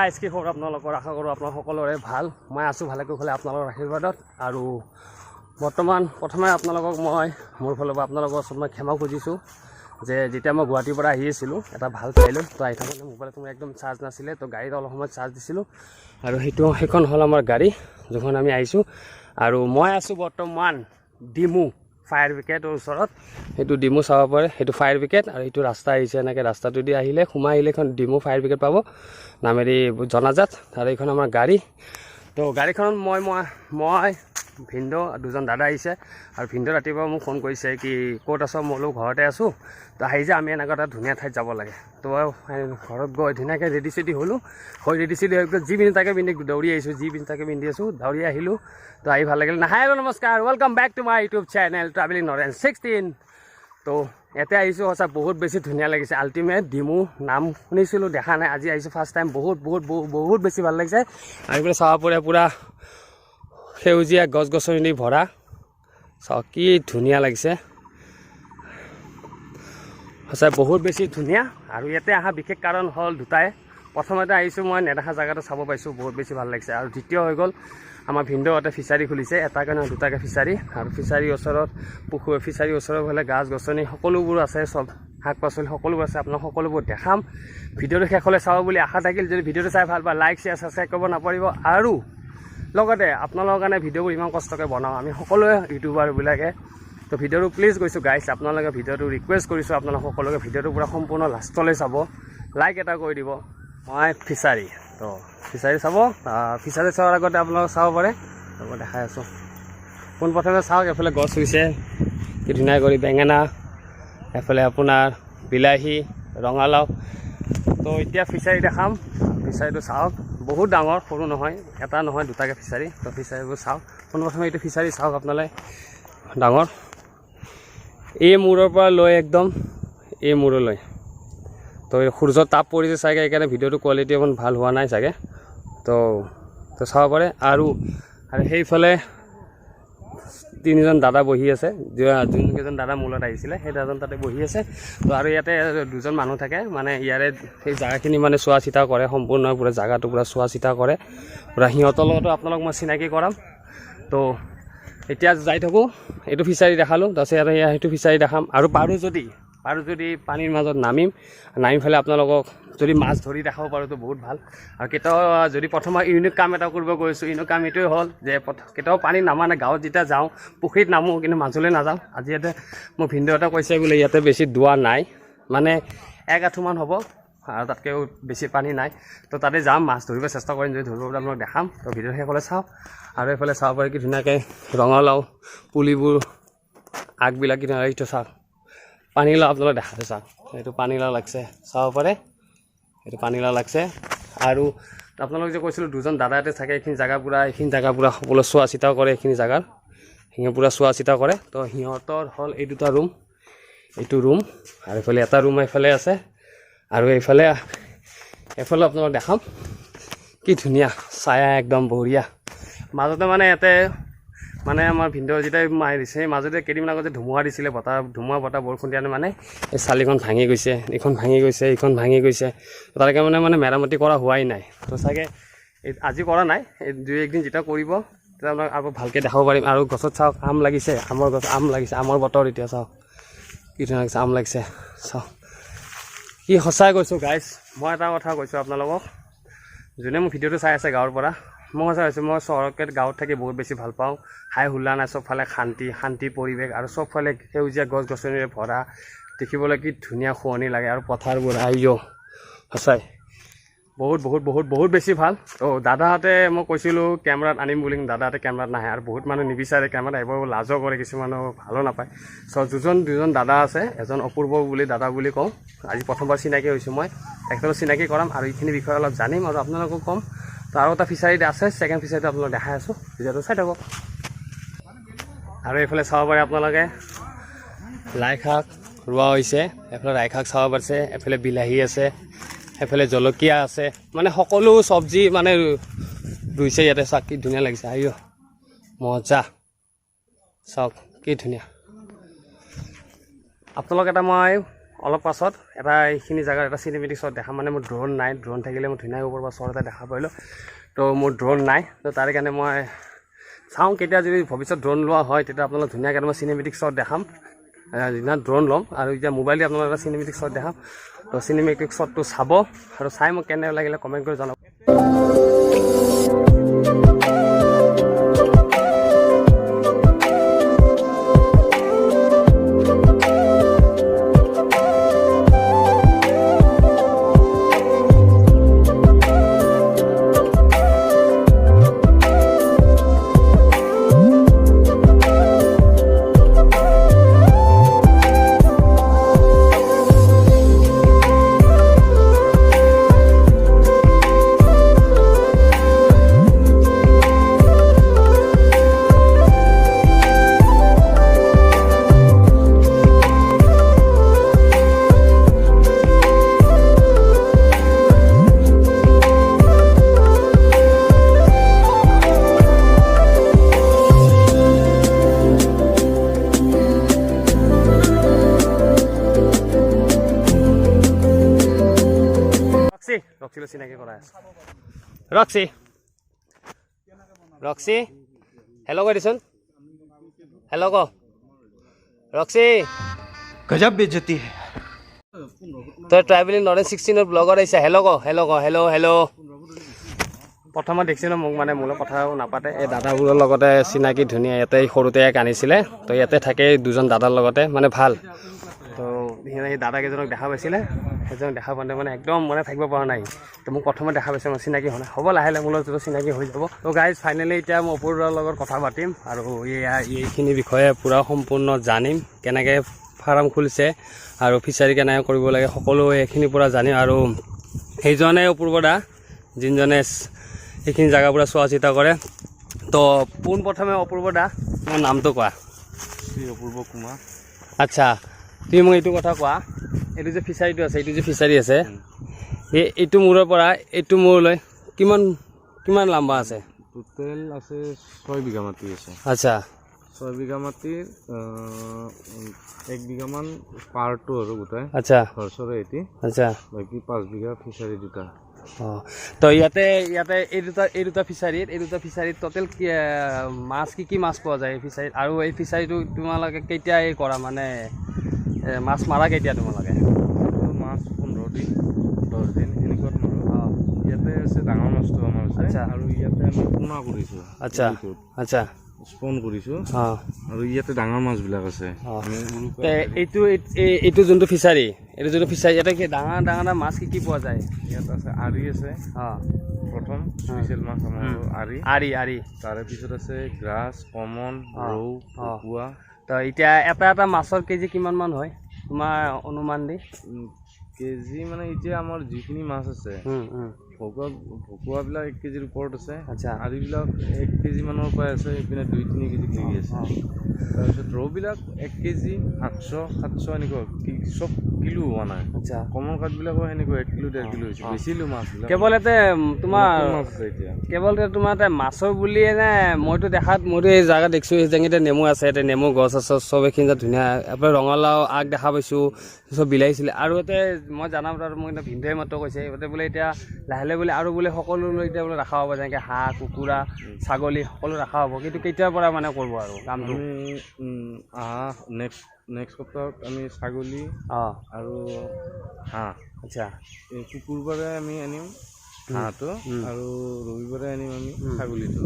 Guys, কি খবৰ আপোনালোকৰ? আশা কৰোঁ আপোনালোক সকলোৰে ভাল। মই আছোঁ ভালে কুশলে আপোনালোকৰ আশীৰ্বাদত। আৰু বৰ্তমান প্ৰথমে আপোনালোকক মই মোৰ ফালৰ পৰা আপোনালোকৰ ওচৰত মই ক্ষমা খুজিছোঁ যে যেতিয়া মই গুৱাহাটীৰ পৰা আহি আছিলোঁ এটা ভাল ঠাইলৈ, তো আহি থাকোঁতে মোবাইলত মোৰ একদম চাৰ্জ নাছিলে, তো গাড়ীত অলপ সময় চাৰ্জ দিছিলোঁ। আৰু সেইখন হ'ল আমাৰ গাড়ী যোনখন আমি আহিছোঁ। আৰু মই আছোঁ বৰ্তমান ডিমু ফায়াৰ ব্ৰিগেডৰ ওচৰত। সেইটো ডিমু চাব পাৰে, সেইটো ফায়াৰ ব্ৰিগেড। আৰু এইটো ৰাস্তা আহিছে, এনেকৈ ৰাস্তাটো দি আহিলে, সোমাই আহিলে এইখন ডিমু ফায়াৰ ব্ৰিগেড পাব, নামেৰি জনাজাত। আৰু এইখন আমাৰ গাড়ী। তো গাড়ীখনত মই ভিনদেউ, দুজন দাদা আহিছে। আৰু ভিনদেউ ৰাতিপুৱা মোক ফোন কৰিছে কি ক'ত আছ? মই বোলো ঘৰতে আছোঁ। তো আহি যে আমি এনেকুৱা এটা ধুনীয়া ঠাইত যাব লাগে। তো ঘৰত গৈ ধুনীয়াকৈ ৰেডি চেডি হ'লোঁ। হৈ ৰেডি চেডি হৈ যি পিন্ধি তাকে পিন্ধি দৌৰি আহিছোঁ, যি পিন্ধি তাকে পিন্ধি আছোঁ, দৌৰি আহিলোঁ। তো আহি ভাল লাগিল। হাই, হেল্ল', নমস্কাৰ, welcome back to my YouTube channel Travelling Naren 16। তো ইয়াতে আহিছোঁ, সঁচা বহুত বেছি ধুনীয়া লাগিছে। আল্টিমেট ডিমু নাম শুনিছিলোঁ, দেখা নাই, আজি আহিছোঁ ফাৰ্ষ্ট টাইম। বহুত বহুত বহুত বহুত বেছি ভাল লাগিছে। আহি পেলাই চাব পাৰে, পূৰা সেউজীয়া গছ গছনি ভৰা। চাওক কি ধুনীয়া লাগিছে, সঁচাই বহুত বেছি ধুনীয়া। আৰু ইয়াতে অহা বিশেষ কাৰণ হ'ল দুটাই। প্ৰথমতে আহিছোঁ, মই নেদেখা জেগাটো চাব পাইছোঁ, বহুত বেছি ভাল লাগিছে। আৰু দ্বিতীয় হৈ গ'ল আমাৰ ভিনদেউহঁতে ফিচাৰী খুলিছে, এটাকে নহয় দুটাকে ফিচাৰী। আৰু ফিচাৰীৰ ওচৰত পুখুৰী, ফিচাৰীৰ ওচৰৰ ফালে গছ গছনি সকলোবোৰ আছে, চব শাক পাচলি সকলোবোৰ আছে। আপোনাক সকলোবোৰ দেখাম। ভিডিঅ'টো শেষলৈ চাব বুলি আশা থাকিল। যদি ভিডিঅ'টো চাই ভাল পায়, লাইক, শ্বেয়াৰ, ছাবস্ক্ৰাইব কৰিব নাপাহৰিব। আৰু লগতে আপোনালোকৰ কাৰণে ভিডিঅ'বোৰ ইমান কষ্টকৈ বনাওঁ আমি সকলোৱে ইউটিউবাৰবিলাকে। তো ভিডিঅ'টো প্লিজ কৈছোঁ গাইছ, আপোনালোকে ভিডিঅ'টো ৰিকুৱেষ্ট কৰিছোঁ আপোনালোক সকলোকে, ভিডিঅ'টো পূৰা সম্পূৰ্ণ লাষ্টলৈ চাব, লাইক এটা কৰি দিব। মই ফিচাৰী, তো ফিচাৰী চাব। ফিচাৰী চোৱাৰ আগতে আপোনালোকে চাব পাৰে, তো মই দেখাই আছোঁ। পোনপ্ৰথমে চাওক, এইফালে গছ ৰুইছে কি ধুনীয়া কৰি, বেঙেনা, এইফালে আপোনাৰ বিলাহী, ৰঙালাও। তো এতিয়া ফিচাৰী দেখাম। ফিচাৰীটো চাওক, বহুত ডাঙৰ, সৰু নহয়, এটা নহয় দুটাকৈ ফিচাৰী। তো ফিচাৰীবোৰ চাওক। পোনপ্ৰথমে এইটো ফিচাৰী চাওক আপোনালোকে, ডাঙৰ, এই মূৰৰ পৰা লৈ একদম এই মূৰলৈ। তো সূৰ্যৰ তাপ পৰিছে চাগে, সেইকাৰণে ভিডিঅ'টো কোৱালিটি অকণ ভাল হোৱা নাই চাগে। তো চাব পাৰে। আৰু সেইফালে তিনিজন দাদা বহি আছে, যোনকেইজন দাদা মূলত আহিছিলে সেই দাদাজন তাতে বহি আছে। তো আৰু ইয়াতে দুজন মানুহ থাকে, মানে ইয়াৰে সেই জেগাখিনি মানে চোৱা চিতা কৰে, সম্পূৰ্ণ পূৰা জেগাটো পূৰা চোৱা চিতা কৰে পূৰা। সিহঁতৰ লগতো আপোনালোক মই চিনাকি কৰাম। তো এতিয়া যাই থাকোঁ। এইটো ফিচাৰী দেখালোঁ, তাৰপিছত ইয়াতে সেইটো ফিচাৰী দেখাম। আৰু পাৰোঁ যদি পানীৰ মাজত নামিম, নামি পেলাই আপোনালোকক যদি মাছ ধৰি দেখাব পাৰোঁ তো বহুত ভাল। আৰু কেতিয়াও যদি প্ৰথম ইউনিক কাম এটা কৰিব গৈছোঁ, ইউনিক কাম এইটোৱে হ'ল যে কেতিয়াও পানীত নামা নাই। গাঁৱত যেতিয়া যাওঁ পুখুৰীত নামো, কিন্তু মাজলৈ নাযাওঁ। আজি ইয়াতে মোৰ ভিনদেউ এটা কৈছে বোলে ইয়াতে বেছি দোৱা নাই, মানে এক আঁঠুমান হ'ব আৰু তাতকৈও বেছি পানী নাই। তো তাতে যাম, মাছ ধৰিব চেষ্টা কৰিম, যদি ধৰিব পাৰোঁ আপোনাক দেখাম। তো ভিডিঅ' শেষলৈ চাওঁ। আৰু এইফালে চাব পাৰে কি ধুনীয়াকৈ ৰঙালাও পুলিবোৰ, আগবিলাক কি ধুনীয়া। এইটো চাওক, পানীলাও আপোনালোক দেখাইছে, চাওক, এইটো পানীলাও লাগছে, চাব পাৰে, এইটো পানীলাও লাগছে। আৰু আপোনালোক যে কৈছিলোঁ দুজন দাদা ইয়াতে থাকে, এইখিনি জেগা পূৰা সকলো চোৱা চিতা কৰে, এইখিনি জেগাৰ সিহঁতে পূৰা চোৱা চিতা কৰে। তো সিহঁতৰ হ'ল এই দুটা ৰুম, এইটো ৰুম আৰু এইফালে এটা ৰুম এইফালে আছে। আৰু এইফালে আপোনালোক দেখাম, কি ধুনীয়া ছায়া, একদম বঢ়িয়া। মাজতে মানে ইয়াতে মানে আমাৰ ভিনদেউ যেতিয়া মাৰি দিছে, মাজতে কেইদিনমান আগতে ধুমুহা দিছিলে, বতাহ, ধুমুহা বতাহ বৰষুণ দিয়া, মানে এই চালিখন ভাঙি গৈছে, এইখন ভাঙি গৈছে, এইখন ভাঙি গৈছে। তাৰকে মানে মেৰামতি কৰা হোৱাই নাই। তো চাগে এই আজি কৰা নাই, এই দুই একদিন যেতিয়া কৰিব তেতিয়া আপোনাক আকৌ ভালকৈ দেখাব পাৰিম। আৰু গছত চাওক, আম লাগিছে, আমৰ গছ আম লাগিছে, আমৰ বতৰ এতিয়া। চাওক কি ধুনীয়া লাগিছে, আম লাগিছে, চাওক কি। সঁচাই কৈছোঁ গাইজ, মই এটা কথা কৈছোঁ আপোনালোকক, যোনে মোৰ ভিডিঅ'টো চাই আছে গাঁৱৰ পৰা, মই সঁচা কৈছোঁ, মই চহৰতকৈ গাঁৱত থাকি বহুত বেছি ভাল পাওঁ। হাই হুল্লা নাই, চবফালে শান্তি শান্তি পৰিৱেশ আৰু চবফালে সেউজীয়া গছ গছনিৰে ভৰা, দেখিবলৈ কি ধুনীয়া শুৱনি লাগে। আৰু পথাৰবোৰ, আইঅ, সঁচাই বহুত বহুত বহুত বহুত বেছি ভাল। তো দাদাহঁতে, মই কৈছিলোঁ কেমেৰাত আনিম বুলি, কিন্তু দাদাহঁতে কেমেৰাত নাহে। আৰু বহুত মানুহ নিবিচাৰে কেমেৰাত আহিব, লাজো কৰে, কিছুমানো ভালো নাপায়। চ' দুজন দাদা আছে, এজন অপূৰ্ব বুলি দাদা বুলি কওঁ, আজি প্ৰথমবাৰ চিনাকি হৈছোঁ মই, তেখেতৰ চিনাকি কৰাম আৰু এইখিনি বিষয়ে অলপ জানিম আৰু আপোনালোকক ক'ম। তো আৰু এটা ফিচাৰীত আছে, ছেকেণ্ড ফিচাৰীটো আপোনালোক দেখাই আছোঁ, ভিডিঅ'টো চাই থাকক। আৰু এইফালে চাব পাৰে আপোনালোকে, লাই শাক ৰোৱা হৈছে, এইফালে লাই শাক চাব পাৰিছে, এইফালে বিলাহী আছে, সেইফালে জলকীয়া আছে, মানে সকলো চব্জি মানে ৰুইছে ইয়াতে। চাওক কি ধুনীয়া লাগিছে, আইঅ মজা, চাওক কি ধুনীয়া। আপোনালোক এটা মই অলপ পাছত এটা এইখিনি জেগাত এটা চিনেমেটিক শ্বট দেখা, মানে মোৰ ড্ৰোন নাই, ড্ৰোন থাকিলে মই ধুনীয়াকৈ ওপৰৰ পৰা শ্বট এটা দেখা পালোঁ। তো মোৰ ড্ৰোন নাই, তো তাৰ কাৰণে মই চাওঁ কেতিয়া যদি ভৱিষ্যত ড্ৰোন লোৱা হয় তেতিয়া আপোনালোক ধুনীয়াকৈ মই চিনেমেটিক শ্বট দেখাম, যিদিনা ড্ৰোন ল'ম। আৰু এতিয়া মোবাইল দি আপোনালোক এটা চিনেমেটিক শ্বট দেখাম, তো চিনেমেটিক শ্বটটো চাব আৰু চাই মোক কেনে লাগিলে কমেণ্ট কৰি জনাব। ৰক্সি, ৰক্সিলৈ চিনাকি কৰাই আছোঁ। ৰক্সি, ৰক্সি, হেল্ল' কৈ দিচোন, হেল্ল' ক ৰক্সি। गजब बेइज्जती है। তই ট্ৰাইবেল নৰেন 16ৰ ব্লগত আহিছা, হেল্ল' ক, হেল্ল' ক, হেল্ল' হেল্ল'। প্ৰথমত দেখিছোঁ ন মোক, মানে মোৰ লগত কথাও নাপাতে। এই দাদাবোৰৰ লগতে চিনাকি ধুনীয়া, ইয়াতে সৰুতে ইয়াক আনিছিলে, তো ইয়াতে থাকে দুজন দাদাৰ লগতে, মানে ভাল। তো সেই দাদাকেইজনক দেখা পাইছিলে, সেইজনক দেখা পাওঁতে মানে একদম মানে থাকিব পৰা নাই। তো মোক প্ৰথমে দেখা পাইছে, মই চিনাকি হোৱা নাই, হ'ব লাহে লাহে মোৰ লগত চিনাকি হৈ যাব। তো গাইজ ফাইনেলি এতিয়া মই অপূৰ্বৰ লগত কথা পাতিম আৰু এইখিনি বিষয়ে পূৰা সম্পূৰ্ণ জানিম, কেনেকৈ ফাৰ্ম খুলিছে আৰু ফিচাৰী কেনেকৈ কৰিব লাগে, সকলো এইখিনি পূৰা জানিম। আৰু সেইজনে অপূৰ্ব দা, যোনজনে এইখিনি জেগা পূৰা চোৱা চিতা কৰে। তো পোনপ্ৰথমে অপূৰ্ব দা, তোমাৰ নামটো কোৱা। শ্ৰী অপূৰ্ব কুমাৰ। আচ্ছা, তুমি মোক এইটো কথা কোৱা, এইটো যে ফিচাৰীটো আছে, এইটো যে ফিচাৰী আছে, এই এইটো মূৰৰ পৰা এইটো মূৰলৈ কিমান কিমান লম্বা আছে? টোটেল আছে 6 বিঘা মাটি আছে। আচ্ছা। 6 বিঘা মাটিৰ 1 বিঘামান পাৰটো আৰু গোটাই। আচ্ছা। ঘৰ চৰে এটি। আচ্ছা। বাকী 5 বিঘা ফিচাৰী দুটা। অঁ, তো ইয়াতে ইয়াতে এই দুটা ফিচাৰীত টোটেল কি মাছ, কি কি মাছ পোৱা যায় এই ফিচাৰীত? আৰু এই ফিচাৰীটো তোমালোকে কেতিয়া এই কৰা, মানে মাছ মাৰা কেতিয়া তোমালোকে? মাছ 15 দিন 10 দিন এনেকুৱাত মাৰোঁ। ইয়াতে আছে ডাঙৰ মাছটো আমাৰ আছে। আচ্ছা। আৰু ইয়াতে আমি পোনা কৰিছোঁ। আচ্ছা। আচ্ছা। স্পন কৰিছোঁ। আৰু ইয়াতে ডাঙৰ মাছবিলাক আছে। আমি উৰুকা এইটো যোনটো ফিচাৰী, এইটো যোনটো ফিচাৰী, ইয়াতে কি ডাঙৰ ডাঙৰ মাছ কি কি পোৱা যায়? ইয়াত আছে আৰি আছে। প্ৰথম স্পেচিয়েল মাছ আমাৰ আৰি। আৰি, আৰি। তাৰে পিছত আছে গ্ৰাছ, কমন, ৰৌ, ভকুৱা। তো এতিয়া এটা এটা মাছৰ কেজি কিমান মান হয় তোমাৰ অনুমান দি? কেজি মানে এতিয়া আমাৰ যিখিনি মাছ আছে, ভকুৱাবিলাক 1 কেজিৰ ওপৰত আছে। আচ্ছা। আৰিবিলাক 1 কেজি মানৰ পৰাই আছে, এইপিনে 2-3 কেজি লাগি আছে। তাৰপিছত ৰৌবিলাক 1 কেজি 800 700 এনেকুৱা, চব কিলো হোৱা নাই। আচ্ছা। কমন কাঠবিলাকো সেনেকুৱা 1 কিলো 1.5 কিলো হৈছে, বেচিলোঁ মাছবিলাক। কেৱল ইয়াতে তোমাৰ মাছ আছে এতিয়া। কেৱল তোমাৰ ইয়াতে মাছৰ বুলিয়ে নে? মইতো দেখাত, মইতো এই জেগা দেখিছোঁ, এই জেগাতে নেমু আছে, ইয়াতে নেমু গছ আছে, চব এইখিনি ধুনীয়া। আপোনাৰ ৰঙালাও আগ দেখা পাইছোঁ, চব বিলাহী চিলাহী। আৰু ইয়াতে মই জানা মতে, আৰু মোক এতিয়া ভিনদেউৱে মাত্ৰ কৈছে, ইয়াতে বোলে এতিয়া লাহে লাহে বোলে আৰু বোলে সকলো এতিয়া বোলে ৰখা হ'ব, যেনেকৈ হাঁহ, কুকুৰা, ছাগলী সকলো ৰখা হ'ব। কিন্তু কেতিয়াৰ পৰা মানে কৰিব আৰু কামটো? আমি অহা নেক্সট সপ্তাহত আমি ছাগলী আৰু হাঁহ। আচ্ছা। এই শুকুৰবাৰে আমি আনিম হাঁহটো আৰু ৰবিবাৰে আনিম আমি ছাগলীটো।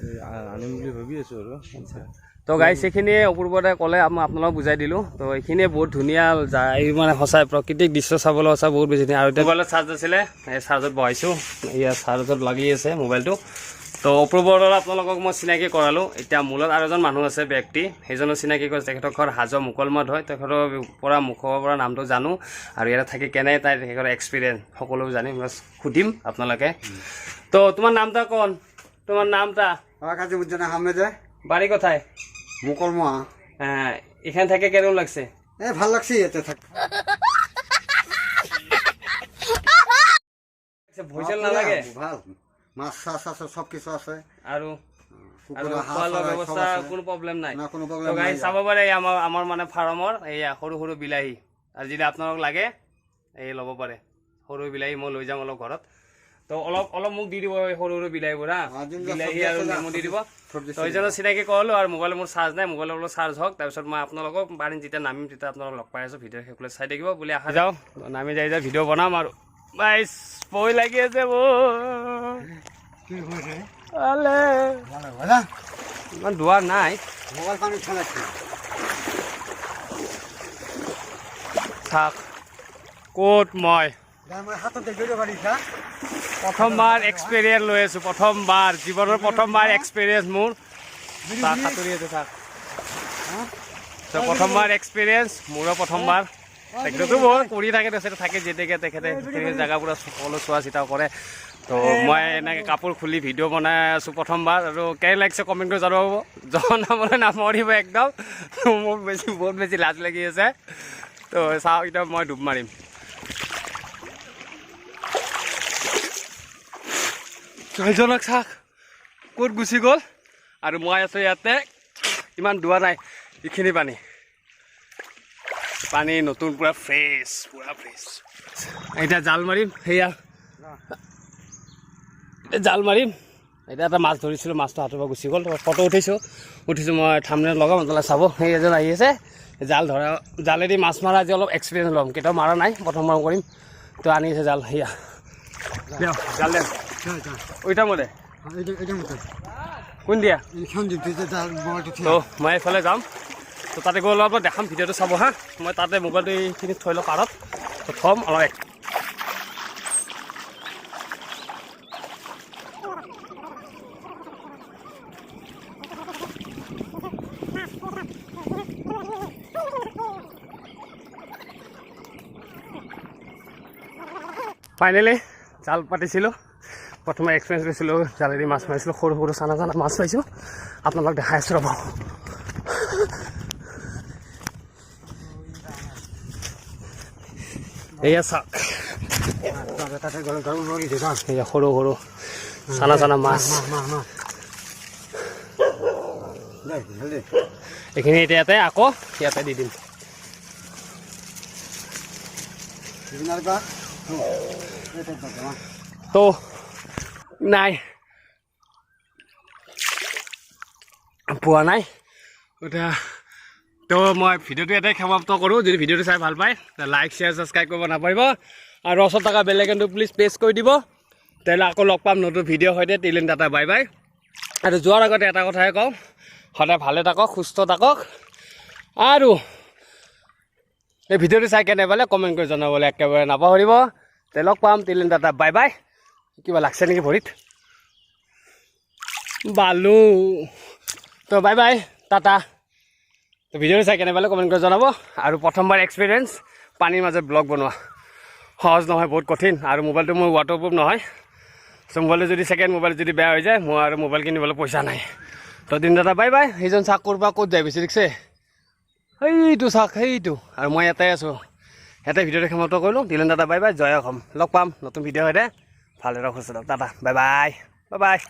এই আনিম বুলি ভাবি আছোঁ আৰু। আচ্ছা। তো গাইজ সেইখিনিয়ে অপূৰ্বদাই ক'লে, মই আপোনালোকক বুজাই দিলোঁ। তো এইখিনিয়ে বহুত ধুনীয়া এই মানে সঁচাই প্ৰাকৃতিক দৃশ্য চাবলৈ সঁচা বহুত বেছি ধুনীয়া। আৰু এতিয়া মোবাইলত চাৰ্জ আছিলে, এই চাৰ্জত বহাইছোঁ, এয়া চাৰ্জত লাগি আছে মোবাইলটো। তো অপূৰ্বৰ আপোনালোকক মই চিনাকি কৰালোঁ। এতিয়া মূলত আৰু এজন মানুহ আছে, ব্যক্তি, সেইজনো চিনাকি কৰিছে। তেখেতৰ ঘৰ হাজো মুকলমত হয়। তেখেতৰ পৰা মুখৰ পৰা নামটো জানো আৰু ইয়াতে থাকি কেনে তাই তেখেতৰ এক্সপিৰিয়েঞ্চ সকলো জানিম, সুধিম আপোনালোকে। তো তোমাৰ নামটা কোন? তোমার নামটা? কাজিমুদ্দিন আহমেদে। বাড়ি কোথায়? মুকলমা। হ্যাঁ, এখানে থেকে কেমন লাগছে? এ ভাল লাগছে ইয়াতে থাক। ভয় নালাগে? ভাল, মাছ চাছ আছে, সব কিছু আছে। আৰু আৰু কুকুৰা, হাঁহ, খোৱা লোৱা চৰাই চব ব্যৱস্থা আছে। কোনো প্ৰব্লেম নাই? না, কোনো তো প্ৰব্লেম গাইজ নাই। চাব পাৰে, এই আমাৰ মানে ফাৰ্মৰ এইয়া সৰু সৰু বিলাহী, আৰু যদি আপোনালোক লাগে এই ল'ব পাৰে। সৰু বিলাহী মই লৈ যাম অলপ ঘৰত। তো অলপ অলপ মোক দি দিব এই সৰু সৰু বিলাহীবোৰ, হা, বিলাহী আৰু নেমু দি দিব। তো এইজনৰ চিনাকি ক'লোঁ। আৰু মোবাইলত মোৰ চাৰ্জ নাই, মোবাইলত অলপ চাৰ্জ হওক, তাৰপিছত মই আপোনালোকক পাৰিম যেতিয়া নামিম তেতিয়া আপোনালোক লগ পাই আছোঁ। ভিডিঅ' শেষলৈ চাই থাকিব বুলি আশা। যাওঁ, নামি যাই যাই ভিডিঅ' বনাম। আৰু বাইছ ভয় লাগি আছে মোৰ। ইমান দুৱাৰ নাই। থাক ক'ত মই প্ৰথমবাৰ এক্সপেৰিয়েঞ্চ লৈ আছোঁ, প্ৰথমবাৰ জীৱনৰ প্ৰথমবাৰ এক্সপেৰিয়েঞ্চ মোৰ। সাঁতুৰি আছে থাক। প্ৰথমবাৰ এক্সপেৰিয়েঞ্চ মোৰো প্ৰথমবাৰ। তেখেততো বহুত কৰি থাকে, তেখেতে থাকে যেতিয়াকে তেখেতে সেইখিনি জেগা পূৰা সকলো চোৱা চিতা কৰে। তো মই এনেকৈ কাপোৰ খুলি ভিডিঅ' বনাই আছোঁ প্ৰথমবাৰ। আৰু কেনে লাগিছে কমেণ্ট কৰি জনাব, জনাবলৈ নামৰিব একদম। মোৰ বেছি বহুত বেছি লাজ লাগি আছে। তো চাওক এতিয়া মই ডুব মাৰিম। ছয়জনক চাওক ক'ত গুচি গ'ল। আৰু মই আছোঁ ইয়াতে, ইমান দোৱা নাই, এইখিনি পানী পানী নতুন, পূৰা ফ্ৰেছ, পূৰা ফ্ৰেছ। এতিয়া জাল মাৰিম, সেয়া এতিয়া জাল মাৰিম। এতিয়া এটা মাছ ধৰিছিলোঁ, মাছটো হাতৰ পৰা গুচি গ'ল। ফটো উঠিছোঁ, উঠিছোঁ মই থামনেল লগাম, আপোনালোকে চাব। সেই এজন আহি আছে জাল ধৰা, জালেদি মাছ মাৰা আজি অলপ এক্সপিৰিয়েঞ্চ ল'ম, কেতিয়াও মাৰা নাই, প্ৰথমবাৰ কৰিম। তো আনিছে জাল, সেয়া জাল দে ওইটা মতে কোন দিয়া। তো মই এইফালে যাম, তো তাতে গৈ অলপ দেখাম, ভিডিঅ'টো চাব হা। মই তাতে মোবাইলটো এইখিনিত থৈ লওঁ পাৰত, তো থ'ম অলপ। ফাইনেলি জাল পাতিছিলোঁ, প্ৰথমে এক্সপিৰিয়েঞ্চ লৈছিলোঁ, জালেদি মাছ মাৰিছিলোঁ, সৰু সৰু চানা চানা মাছ পাইছোঁ। আপোনালোক দেখাই আছোঁ ৰ'ব। এয়া চাওক, এয়া সৰু সৰু চানা চানা মাছ। এইখিনি এতিয়া ইয়াতে আকৌ ইয়াতে দি দিম। তো নাই পোৱা নাই এতিয়া। তো মই ভিডিঅ'টো ইয়াতে সমাপ্ত কৰোঁ। যদি ভিডিঅ'টো চাই ভাল পায় লাইক শ্বেয়াৰ ছাবস্ক্ৰাইব কৰিব নাপাৰিব। আৰু ওচৰত থকা বেল আইকনটো প্লিজ প্ৰেছ কৰি দিব। তেতিয়াহ'লে আকৌ লগ পাম নতুন ভিডিঅ'ৰ সৈতে। টিল then tata, bye bye. আৰু যোৱাৰ আগতে এটা কথাই কওঁ, সদায় ভালে থাকক, সুস্থ থাকক। আৰু এই ভিডিঅ'টো চাই কেনে পালে কমেণ্ট কৰি জনাবলৈ একেবাৰে নাপাহৰিব। তে লগ পাম, till then tata, bye bye. কিবা লাগছে নেকি ভৰিত বালু? তো বাই বাই, টাটা। তো ভিডিঅ'টো চাই কেনে পালে কমেণ্ট কৰি জনাব। আৰু প্ৰথমবাৰ এক্সপিৰিয়েঞ্চ পানীৰ মাজত ব্লগ বনোৱা সহজ নহয়, বহুত কঠিন। আৰু মোবাইলটো মোৰ ৱাটাৰপ্ৰুফ নহয়, চ' মোবাইলটো যদি ছেকেণ্ড মোবাইল যদি বেয়া হৈ যায়, মোৰ আৰু মোবাইল কিনিবলৈ পইচা নাই। তো দিন দাদা, বাই বাই। সেইজন চাক ক'ৰ পৰা ক'ত যায় বেছি দেখিছে, সেইটো চাওক সেইটো। আৰু মই ইয়াতে আছোঁ, ইয়াতে ভিডিঅ'টো সমাপ্ত কৰিলোঁ। দিলেন দাদা, বাই বাই, জয় অসম। লগ পাম নতুন ভিডিঅ' সৈতে। ভালে ৰাখোঁ, tata, bye bye, bye bye.